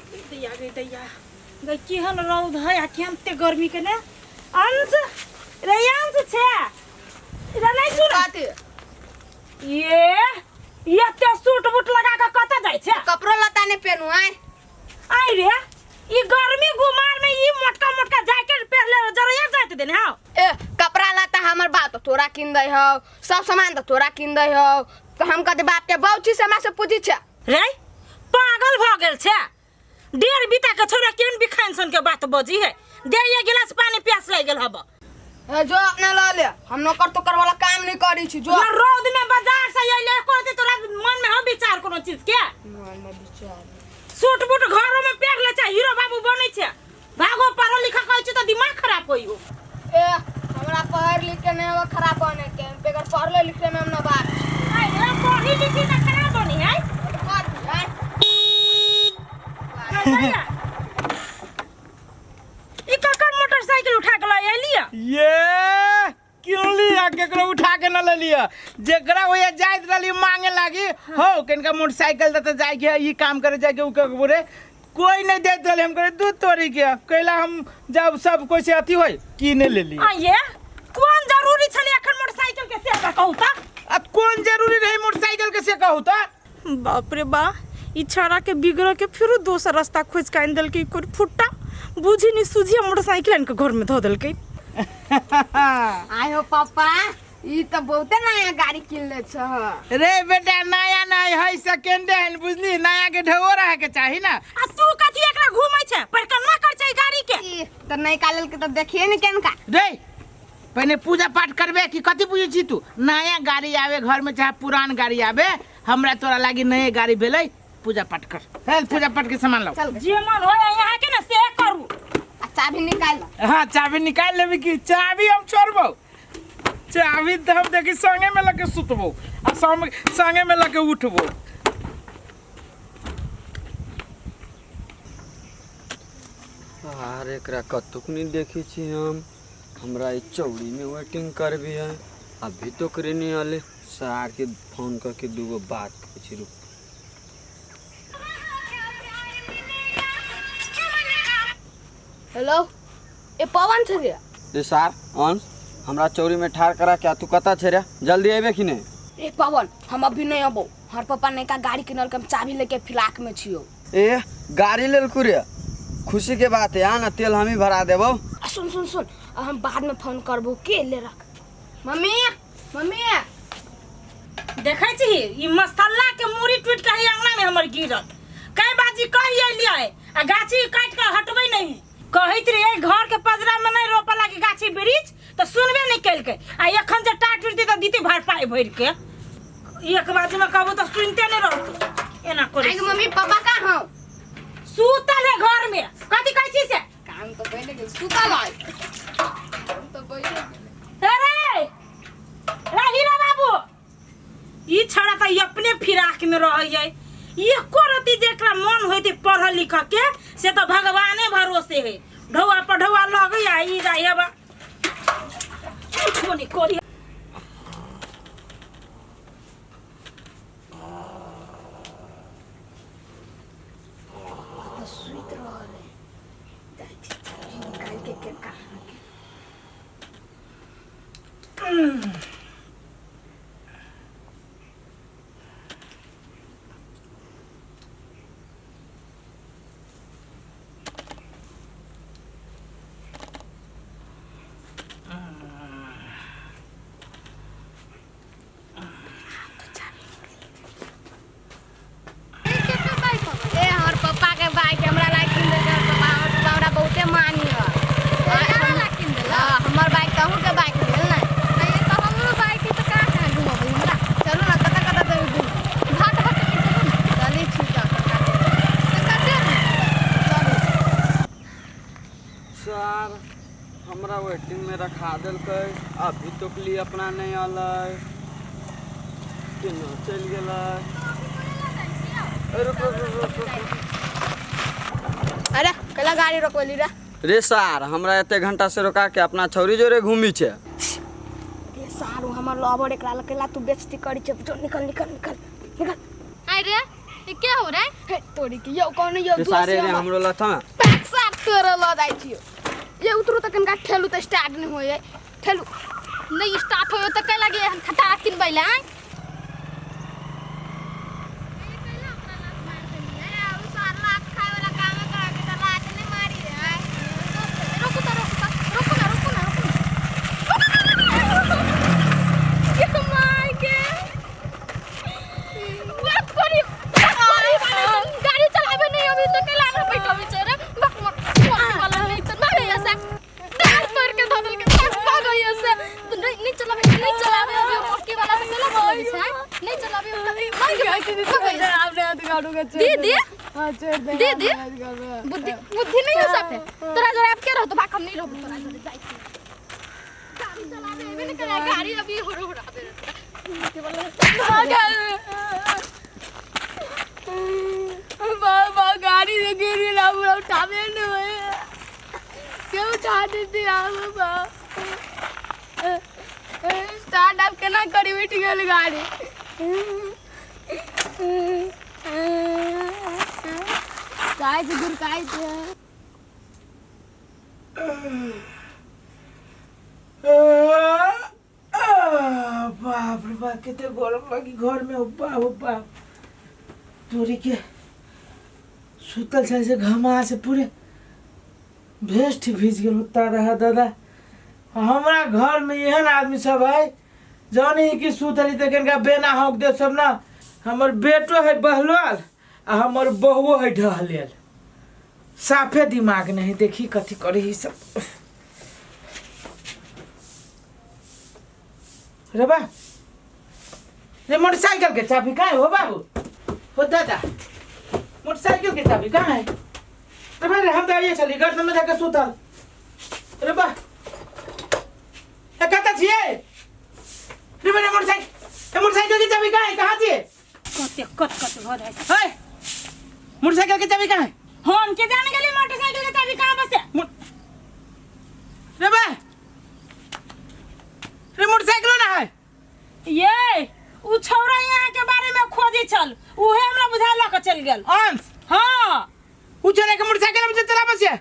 दैया गई दैया गई, केहन रौद है आ केहन ते गर्मी के ने। अंश रे, अंश छे रे, नहीं सुन। कथी? ये एते सूट बूट लगा के कतऽ जाइ छै? कपड़ो लत्ता नहीं पहनू आय। आई रे, ई गर्मी गुमार में ई मोटका मोटका जैकेट पहनले जरैया जाइत देने हौ। ए, कपड़ा लत्ता हमर बाप तो तोरा किन दै हौ, सब सामान तो तोरा किन दै हौ, तो हम कहते बाप के बहुत चीज हमरा से पूछी छे। रे पागल भ गेल छे? डेढ़ बीता के छोरा केहन बिखाइन सन के बात बजी है। दे ये गिलास पानी, प्यास लागि गेल हब। ए, जो अपने ल ले, हम नौकर तोकर वाला काम नहीं करी छी, जो। ना रौद में बाजार से अइले एको रत्ती तोरा मन में हम विचार कोनो चीज के? मन में विचार। सूट बूट घरो में पहिर ले छै, हीरो बाबू बनै छै। भागो, पढ़ो लिखो कहै छी तऽ दिमाग खराब होई हो। ए, हमरा पढ़ लिख के नहीं होगा खराब बने के, बेगर पढ़ले लिखले में हम ना बात। आइ रे, पढ़ी लिखी के खराब बनी है? कर दी, आय। ई ककर मोटरसाइकिल उठा के लऽ एलियै? ये क्यों लिया? केकरो उठा के न ले लिया। जेकरा होया जाइत रहली मांगे लागी हो, किनका मोटरसाइकिल देते जाय के ई काम करे जाय के, उ के बोरे कोई नहीं देत रहले। हम करे दूध तोरी के कैला हम जब सब कोई से अथी होय की नहीं ले लिया। आ ये कोन जरूरी छलै एखन मोटरसाइकिल के, से कहू त? अब कौन जरूरी रहे मोटरसाइकिल के, से कहू त? बाप रे बा, ई छौड़ा के बिगड़ के फिरो दोसर रास्ता खोज के आनि देलकै। कोई फुट्टा बुझी नहीं सूझी, मोटरसाइकिल आनि के घर में धो देलकै। आय हो पापा, ई तो बहुते नया गाड़ी किन ले छ। रे बेटा, नया नहीं है, सेकेंड हैंड बुझली। नया के ढेवो रहे के चाही ना। आ तू कथी एकरा घूमै छै, परिक्रमा कर छै गाड़ी के? ई तो नयका लेल के तो देखिए ने केनका। रे, पहले पूजा पाठ करबे कि कथी पूजै छी तू? नया गाड़ी आवे घर में चाहे पुरान गाड़ी आवे, हमरा तोरा लागी नए गाड़ी भेलै, पूजा पाठ कर। चल, पूजा पाठ के सामान लाओ। चल। जे मन होय यहाँ के ना से करू। आ चाबी निकाल लो। हाँ, चाबी निकाल लेबी की चाबी हम छोड़बो? चाबी तो हम देखी संगे में लके सुतबो आ संगे में लके उठबो। आर एकरा कतुक नहीं देखै छी हम। हमरा ई चौड़ी में वेटिंग करबी है, अभी तो करे नहीं आले। सार के फोन करके दूगो बात करै छी, रुक। हेलो, ए पवन छै रे। ए सार अंश, हमरा चौड़ी में ठाड़ करा के आ तू कतऽ छै रे? जल्दी अयबे कि नहीं? ए पवन, हम अभी नहीं अबो, हमर पापा नयका गाड़ी किनल के, हम चाबी लेके फिराक में छियो। ए, गाड़ी लेलकू रे? खुशी के बात है, आ ना, तेल हम ही भरा देबो। आ सुन सुन सुन, आ हम बाद में फोन करबो, के ले रख। Mummy, mummy. देखै छी ई मसाला के मूड़ी टूट के ही अंगना में हमर गिरल। कई बाजी कही अइलियै आ गाछी काटि के हटबै नहीं। कहैत रहियै घर के पजरा में नहीं रोपऽ लागी गाछी वृक्ष, तऽ सुनबे नहीं केलकै। आ एखन जे टाट टूटतै तऽ दितै भरपाई भरि के। एक बाजू में कहबो तऽ सुनते नहीं रहतौ, एना करै। आइ मम्मी, पापा कहाँ हौ? सुतल है घर में। कथी कहै छी से? काम तो पहिले गेल, सुतल है। काम तो पहिले गेल। अरे रे हीरा बाबू, ई छड़ा तऽ अपने फिराक में रहै एको रति जेकरा मन होइते पढ़ लिख के, से तऽ भगवाने भरोसे है। ढौआ पर ढौआ लगै आ ई जा हेबा उठबो नहीं करी। तो सुति रहल है, जाइ छी चाबी निकालि के केनका। ए, हमर पप्पा के बाइक हमरा ला किन देलकै हमर पप्पा। हमर पप्पा हमरा बहुते मानी है। हाँ, हमर बाइक तहूँ के बाइक भेल ने। चलू ना, कतऽ कतऽ देबै घूम? चलै छी तऽ। चलू। सर, हमरा वेटिंग में रखा देलकै, अभी तक लिए अपना नहीं अलै, केना चलि गेलै? ए, रुक रुक रुक रुक रुक। अरे, कैला गाड़ी रोकवली रे? रे सार, हमरा एते घंटा से रोका के अपना छौरी जोरे घूमी छै। रे सारू, हमर लवर, एकरा लग कैला तू बेइज्जती करी छै? जो निकल निकल निकल निकल। आइ रे, ई के हो रे? हे तोरी के यौ कौन यौ रे सारे रे हमरो लथा पैक साफ तोरे ल जाइ छियो। ये उतरू त कनका ठेलू त स्टार्ट नहीं होय, ठेलू नहीं स्टार्ट होयो त कै लागे हम खटारा किनबै ला? रुकू त, रुकू त, रुकू ना, रुकू ना, रुकू ना। के माय के बात करी, बात करी माने तुम गाड़ी चलाबे नहीं अभी तो कैला हमरा बैठाबे छै रे? बाक मत वाला नहीं त मारे ऐसे दांत तोड़ के धऽ देलकै। बाक भाग ऐसे नहीं, नहीं चलाबे, नहीं चलाबे अभी। मोटकी वाला से कैला बोलबे छै? नहीं चलाबे, मार के दीदी, दीदी, बुद्धि बुद्धि नहीं हो सके तोरा जोरे। अब के रहतो? बाक, हम नहीं रहबो तोरा जोरे, जाइ छी। गाड़ी चलाबे एबे नहीं करे गाड़ी अभी हुड़ हुड़ आबे। बाबा गाड़ी से गिर गेल, हमरा उठाबे नहीं होय, के उठा देते? आब बा स्टार्ट आब केना करी? उठि गेल गाड़ी। काय छै गुरकाय छै। बाप रे बाप, कते गरम लगी घर में। हो बाप, हो बाप, तोरी के सुतल छै से घमा से पूरे भेस्ट भीज गेल होता रहा। दादा, हमरा घर में एहन आदमी सब है जौन ही कि सुतली त कनिका बेना हौक दे सब ना। हमर बेटो है बहलोल आ हमर बहुओ है ढहलेल, साफे दिमाग नहीं। देखी कथी करे ई सब। रे बा रे, मोटरसाइकिल के चाबी कहाँ है? हो बाबू, हो दादा, मोटरसाइकिल के चाबी कहाँ है? रे बा रे, हम तो आइए चली घर में जाके सुतल। रे बा, ए कतऽ छियै? रे बा रे, मोटरसाइकिल, ए मोटरसाइकिल के चाबी कहाँ है? कहाँ छियै? कते कत कत भऽ जाइ छै। है मोटरसाइकिल के चाबी कहाँ है? हम के जाने गेली मोटरसाइकिल के चाबी कहाँ बसे। रे बा रे, मोटरसाइकिलो ना है। ये उ छौरा यहाँ के बारे में खोजे छल, उहे हमरा बुझा लऽ के चलि गेल। अंश? हाँ। उ छोरा के मोटरसाइकिल में चलाबै छै?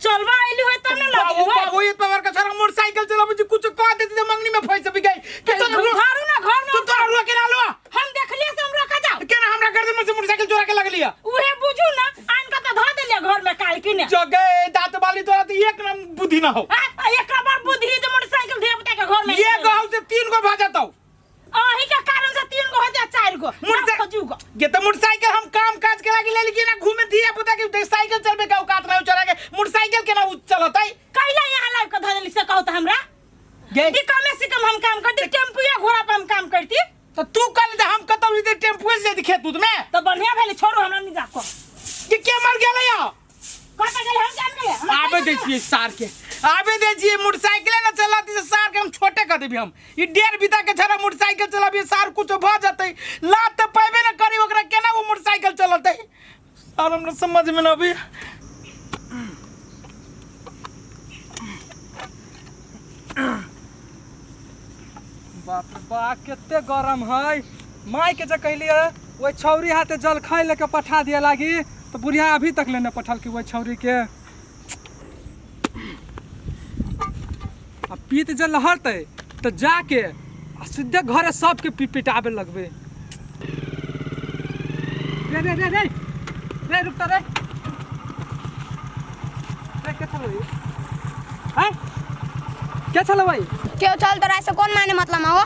चलबा अइली होय तब ने बाबू लगे। बाबू, ये पावर का छोरा मोटरसाइकिल चलाबै छै, कुछ कह देते त मंगनी में फंस भी गई कि तो घरू ना घर में तू तोरा रोके ना लो। हम देखलिए से हम रोका जाओ। केना हमरा गर्दन में से मोटरसाइकिल चोरा के लगलिया? उहे बुझू ना, आन के त धऽ देलिए घर में काल की ने। जगे दांत बाली, तोरा तो एक नम बुद्धि ना हो। आ एकरा बार बुद्धि जे मोटरसाइकिल धिया पुता के घर में। ये गहु से तीन गो भा जाता। अही के कारण से तीन गो हो जाए, चार गो। मोटरसाइकिल खोजू गो ये तो मोटरसाइकिल हम काम काज के लागी ले लेकिन ना घूमे धिया पुता के साइकिल चलबे के औकात ना चला के मोटरसाइकिल केना उ चलतै? कैला यहाँ लाइव के धऽ देली से कहू त हमरा गे कि कमे से कम हम काम करती, टेम्पू या घोड़ा पर हम काम करती। तो तू कल हम कतौ इधर टेम्पू से जेती खेत उत में। तो बढ़िया भेलै, छोड़ू हमरा, नहीं जा को कि के मर गेलै यहाँ? कतऽ गेलै हम जान गेलै हमरा। आबे दै छियै सार के, आबे दै छियै। मोटरसाइकिले ना चलाती से सार के हम छोटे कर देबी। हम ई डेढ़ बीता के छड़ा मोटरसाइकिल चलाबी, सार कुछ भ जतै, लात त पैबे ना करी ओकरा, केना वो मोटरसाइकिल चलतै? सार हमरा समझ में ना अभी। बाप रे बा, कते गरम है। माय के जे कहलिए ओहि छौरी हाथे जलखै लेके पठा दिए लागी तो बुढ़िया अभी तक ले नहीं पठल की ओहि छौरी के। आ पीत जे लहरतै तो जाके आ सीधे घरे सबके पी पिटाबे लगबे। रे रे रे रे रे, रुक त रे रे, के छलो हैं? के छलो भाई? के चल, तोरा से कौन माने मतलब हो?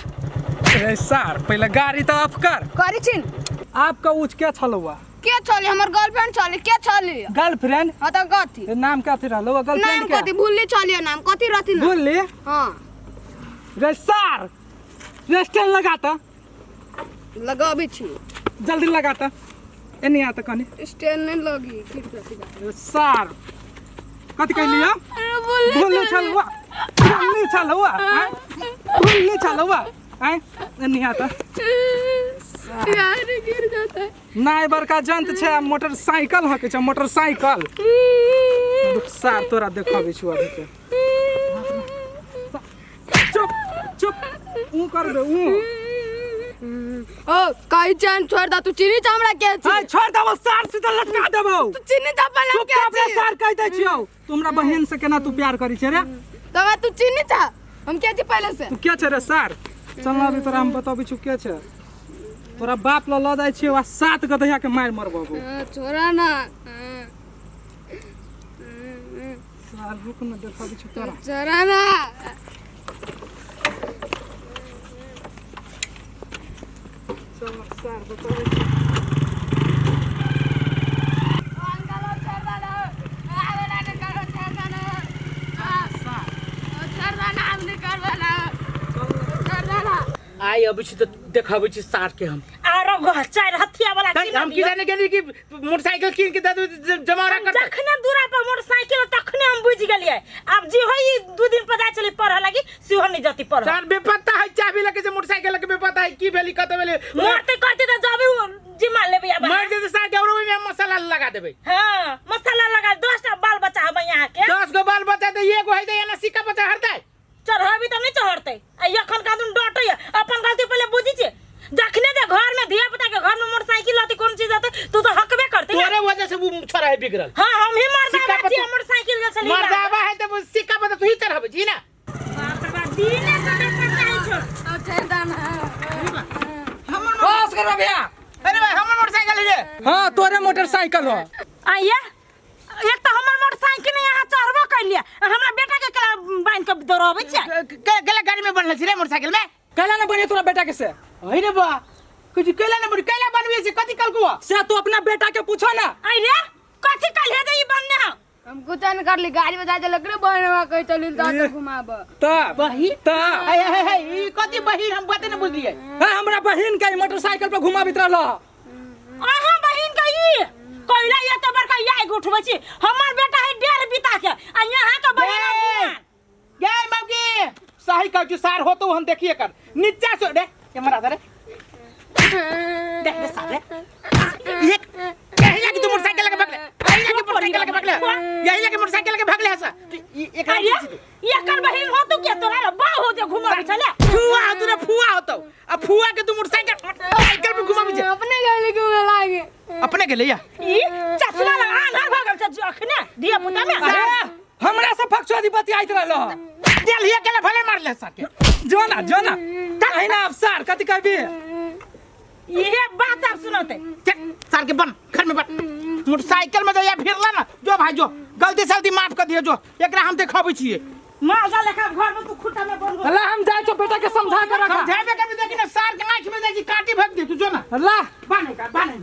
रे सार, पहले गाड़ी तो ऑफ कर। करी छिन। आपका ऊँच के छलो हुआ? के चली? हमर गर्लफ्रेंड चली। के चली? गर्लफ्रेंड? हाँ त कथी? ए, नाम कथी रहलो नाम गर्लफ्रेंड के? कथी भूलली चलियो, नाम कथी रहती ना। भूलली? हाँ। रे सार, रे स्टैंड लगाता। लगाबी छी। जल्दी लगाता, एने आता कनी। स्टैंड नहीं लगी, फिर कथी? रे सार, कथी कहली? भूलली छल हुआ, भूलली छल हुआ, हैं? भूलली छल हुआ, हैं? एने आता। यार, गिर जाता है। नाय बड़का जंत छै, मोटरसाइकिल हकै छै मोटरसाइकिल। रुक सार, तोरा देखबै छु अभी के। चुप चुप, ऊ कर दे ऊ। ओ कही चैन छोड़ दा तू चीनी चा हमरा के छी हाय छोड़ देबो सार से तो लटका देबो तू चीनी चा पहले हम के चुपचाप रे छी सार कह दै छियौ तू हमरा बहिन से केना तू प्यार करी छे रे तो मैं तू चीनी चा हम के छी पहले से तू के छे रे सार चल ना अभी तोरा हम बताबै छियौ के छे तोरा बाप ल ल जाइ छियौ आ सात गदहिया के मारि मरबो हाँ, छोड़ा ना सार रुक न देखाबै छियौ तोरा छोड़ा ना चल सार बताबै छियौ आइ अबै छी तऽ देखाबै छी सार के हम आरो घर चारि हथिया वाला तै हम की जाने गेली कि मोटरसाइकिल कीन के दे दू जमावरा कर जखने दूरा पर मोटरसाइकिल तखने हम बुझि गेलियै आब जे होई दू दिन पर जाय चली पढ़ लगी सेहो नहीं जती पढ़ सार बेपत्ता है चाबी लगे से मोटरसाइकिल लगे बेपत्ता है की भेली कत भेली मरते करते तऽ जबे जिम्मा लेबै आब मार देते सार के और ओहिमे हम मसाला लगा देबै हाँ मसाला लगा 10 टा बाल बच्चा हबै यहाँ के 10 गो बाल बच्चा तऽ एगो है तऽ एना सिक्का बच्चा हरतै चढ़ाबी तऽ नहीं चढ़तै आ एखन कादुन डटै अपन गलती पहिले बुझी छियै जखने जे घर में धिया पुता के घर में मोटरसाइकिल रहतै कोनो चीज रहतै तू तऽ हकबे करतै ने। तोरे वजह से वो छोरा है बिगड़ल हाँ हम ही सिक्का मर्दाबा पर छियै तू- मोटरसाइकिल के छली मर्दाबा है तऽ सिक्का पर तऽ तू ही चढ़ाबै छी ना बाप रे बाप दिने से देखा चाहै छौ बस कर भैया अरे भाई हमर मोटरसाइकिल है रे हाँ तोरे मोटरसाइकिल हो आइए एक तऽ हमर मोटरसाइकिल यहाँ चढ़बो कैलिए हमरा बेटा के केला बान्हि के दौड़ाबै छियै केला गाड़ी में बनल छी रे मोटरसाइकिल में कैला ना बने तोरा बेटा के से अरे रे बा कुछ कैला ना बनी कैला बनबी से कथी कल कुआ से तू अपना बेटा के पूछो ना आई रे कथी कल हे जे ई बनने हौ हम कुछ नहीं कर ली गाड़ी बजा दे लकड़ी बनवा कहीं चली ता तो घुमाब तब बहिन तब हे हे हे ई कथी बहिन हम बाते न बुझलियै हे हमरा बहिन के मोटरसाइकिल पर घुमाबित रहल अहाँ बहिन के ई कोइला ये तो बड़का याग उठबै छी हमर बेटा है डेढ़ बीता के आ यहाँ के बहिन गे गे मौगी सही कहै छी सार होतो हम देखिए कर नीचा से रे कैमरा रे देख रे सार रे एक यही लागी तू मोटरसाइकिल लगे भागले यही लागी मोटरसाइकिल लगे भागले यही लागी मोटरसाइकिल लगे भागले हसा तू ई एकरा अरे एकर बहिन हो तू के तोरा बा हो जे घुमाबै छले फुआ हो तू रे फुआ होतो आ फुआ के तू मोटरसाइकिल साइकिल पे घुमाबै छै अपने गाड़ी घूमे लागे अपने गेलै या ई चश्मा लगा आंधर भऽ गेल छै अखने धिया पुता में अरे हमरा से फकचोदी बतियाइत रहल देल हिया केला भले मार ले सके जो ना जो ना कहीं ना अब सर कथी कहबी इहे बात आब सुनते चल सार के बन घर में बन मोटरसाइकिल में जइया फिरला ना जो भाई जो गलती सलती माफ कर दियो जो एकरा हम देखबै छियै माजा लेखा घर में तू खुट्टा में बन अल्लाह हम जाय छो बेटा के समझा के रखा समझाबे के भी देखी ना सार के आँख में जाइ छी काटी भग दे तू जो ना अल्लाह बाने का बाने